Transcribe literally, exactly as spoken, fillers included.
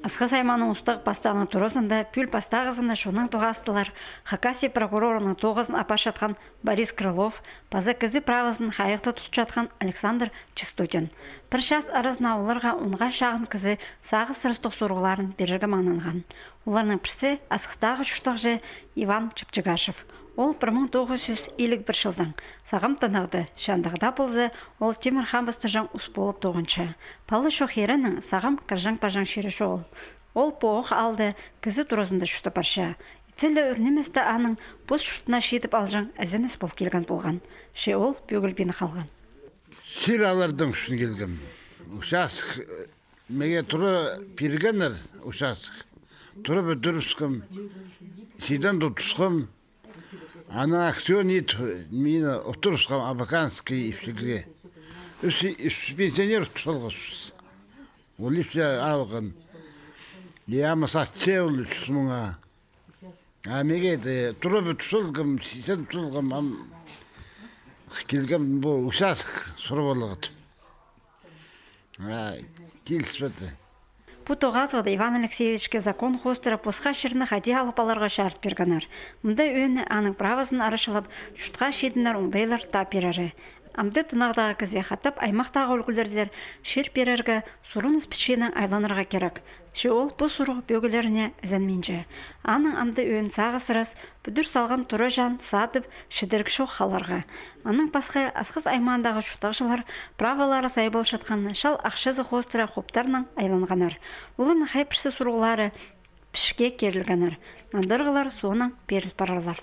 Асхыс аймааның устағ пастағының туразында пӱӱл пастағызында чоннаң тоғастылар Хакасия прокурорының тоғазын апарчатхан Борис Крылов паза кізі правазын хайығда тутчатхан Александр Чистотин. Пір час аразына оларға онға чағын кізі сағыс сырыстығ сурығларын пирерге маңнанған. Оларның пірсі — Асхыстағы чуртағҷы Иван Чапчыгашев. Ол пір муң тоғыс чӱс илиг пір чылдаң сағам тынағда, че андағ даа полза, ол тимір хамбыстаҷаң ус полып тоғынча. Пала чох иреннің сағам кірҷең-парҷаң чирі чоғыл. Ол пу ох аалда кізі туразында чуртап парча. Итсе ле, ӱр ниместе аның пос чуртына читіп алҷаң ізеніс пол килген полған. Че ол пӧгілбин халған. Чир аларның ӱчӱн килгем. Участок, э, меге тура пиргеннер участок. Тура пӱдірібіскем, чииден тутыбысхам. Анаң акцион ит, мині одырыбысхам Абаканский ипчілерге. Ӱс, ӱс пенсионер тузалғабыс. Ол ипчі алған. Я, ма сатча ол ӱс муңа. А меге дее тура пӱ тузалғам, чииден тузалғам, ам килгем пу участок сурап аларға тіп. А, киліспеді. Пу тоғазығда Иван Алексеевичке закон хоостыра посха чирні хайди алып аларға чарыт пиргеннер. Мында ӧӧні аның правазын арачылап, чуртха чидінер оңдайлар тап пирері. Амды тынағдағы кізее хатап аймахтағы ӱлгӱлердер чир пирерге сурыныс пічиинең айланарға кирек. Че ол пу сурығ пӧгілеріне ізенминче. Аның амды ӧӧн сағыс сырас, пӱдір салған тура чаан садып, чідіріг чох халарға. Анаң пасха Асхыс аймаандағы чуртағҷылар правалары сай полчатхан чал ахчазы хоостыра хоптарнаң айланғаннар. Оларның хай пірсі сурығлары пічікке кирілгеннер. Нандырығлар соонаң пиріл парарлар.